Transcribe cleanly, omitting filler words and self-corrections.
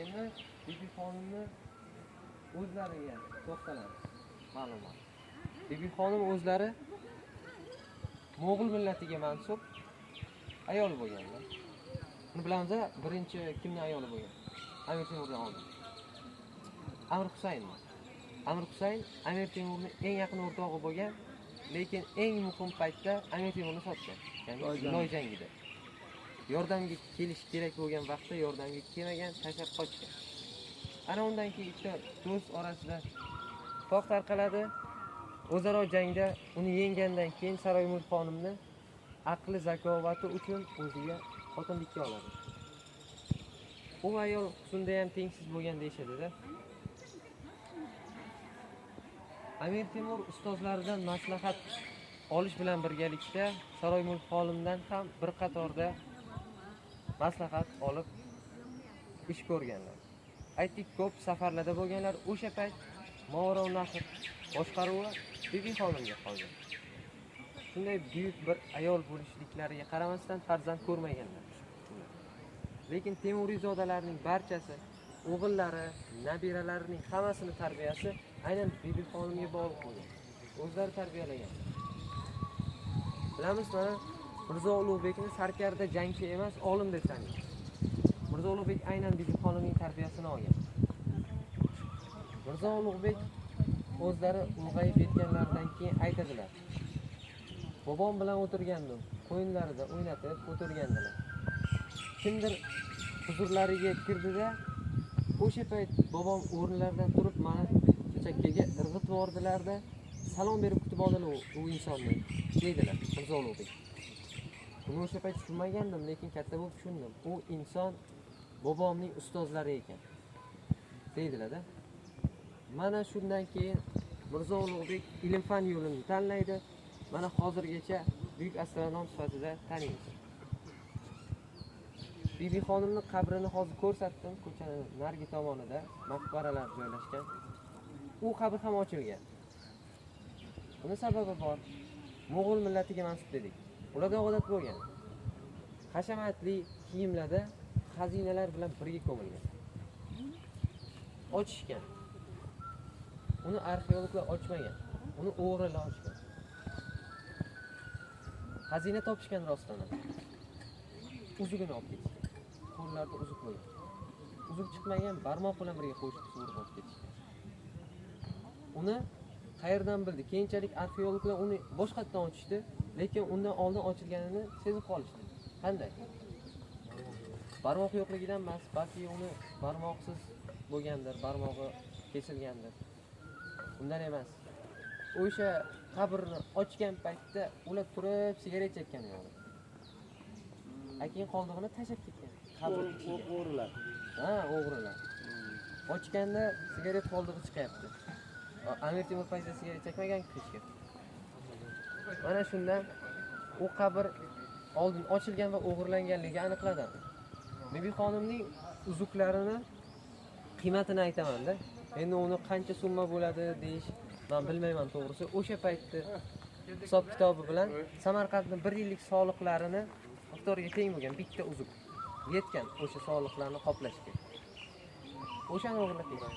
Endi Bibixonimni o'zlariga to'xtalamiz. Ma'lumot. Bibixonim o'zlari mo'g'ul millatiga mansub ayol bo'lganlar. Buni bilamiz, birinchi kimning ayoli bo'lgan? Amir Temurdan oldin. Amir Husayn. Amir Husayn Amir Temurning eng yaqin o'rtog'i bo'lgan, lekin eng muhim paytda Amir Temurni sotgan. Ya'ni Loy jangida. Yordamga kelish kerak bo'lgan vaqtda yordamga kelmagan, tashlab qochgan. Ana undan keyin ikkita do'st orasida ittifoq tarqaladi. O'zaro jangda uni yenggandan keyin Saroymulk xonimni aqli zakovati uchun o'ziga xotinlikka oladi. U ayol husnda ham tengsiz bo'lgan deyishadi-da. Amir Temur ustozlaridan maslahat olish bilan birgalikda Saroymulk xonimdan ham bir qatorda maslahat olib ish ko'rganlar. Aytdik, ko'p safarlarda bo'lganlar. O'sha payt Movarounnahr boshqaruvi Bibixonimga qolgan. Shunday buyuk bir ayol bo'lishliklariga qaramasdan farzand ko'rmaganlar. Lekin Temuriyzodalarning barchasi, o'g'illari, nabiralarining hammasini tarbiyasi aynan Bibixonimga bog'liq bo'lgan. O'zlari tarbiyalagan. Bilamiz, mana Mirzo Ulug'bekni sarkarda jangchi emas, olim deb taniymiz. Mirzo Ulug'bek aynan Bibixonimning tarbiyasini olgan. Mirzo Ulug'bek o'zlari ulg'ayib yetganlaridan keyin aytadilar. Bobom bilan o'tirgandim, qo'yinlarida o'ynatib o'tirgandilar. Kimdir huzurlariga kirdida, o'sha payt bobom o'rinlaridan turib meni chakkaga irg'itib yubordilar-da, salom berib kutib oldilar u insonni, deydilar Mirzo Ulug'bek. Buni o'sha payt tushunmagandim, lekin katta bo'lib tushundim. U inson bobomning ustozlari ekan, deydilar-da. Mana shundan keyin Mirzo Ulug'bek ilm-fan yo'lini tanlaydi. Mana hozirgacha buyuk astronom sifatida taniymiz. Bibixonimning qabrini hozir ko'rsatdim, ko'chaning narigi tomonida maqbaralar joylashgan. U qabr ham ochilgan. Buni sababi bor. Mo'g'ul millatiga mansub dedik. Ularda odat bo'lgan. Hashamatli kiyimlarda xazinalar bilan birga ko'milgan. Ochishgan. Uni arxeologlar ochmagan. Uni o'g'rilar ochgan. Xazina topishgan rostdan ham. Uzugini olib ketishgan. Qo'llarida uzuk bo'lgan. Uzuk chiqmagan, barmoq bilan birga qo'shib sug'urib olib ketishgan. Uni qayerdan bildi? Keyinchalik arxeologlar uni boshqatdan ochishdi, lekin undan oldin ochilganini sezib qolishdi. Qanday? Barmoq yo'qligidan emas, balki uni barmoqsiz bo'lgandir, barmog'i kesilgandir. Undan emas. O'sha qabrni ochgan paytda ular turib sigaret chekkan edi. Keyin qoldig'ini tashlab ketgan. Qabr ichiga. O'g'rilar. Ha, o'g'rilar. Ochganda sigaret qoldig'i chiqyapti. Amir Temur paytida sigaret chekmagan hech kim. Mana shundan u qabr oldin ochilgan va o'g'irlanganligi aniqladi. Bibixonimning uzuklarini qiymatini aytaman-da. Endi uni qancha summa bo'ladi deyish men bilmayman to'g'risi. O'sha paytda hisob kitobi bilan Samarqandning 1 yillik soliqlarini miqdoriga teng bo'lgan bitta uzuk yetgan o'sha soliqlarni qoplashga. O'shani o'g'irlab ketgan.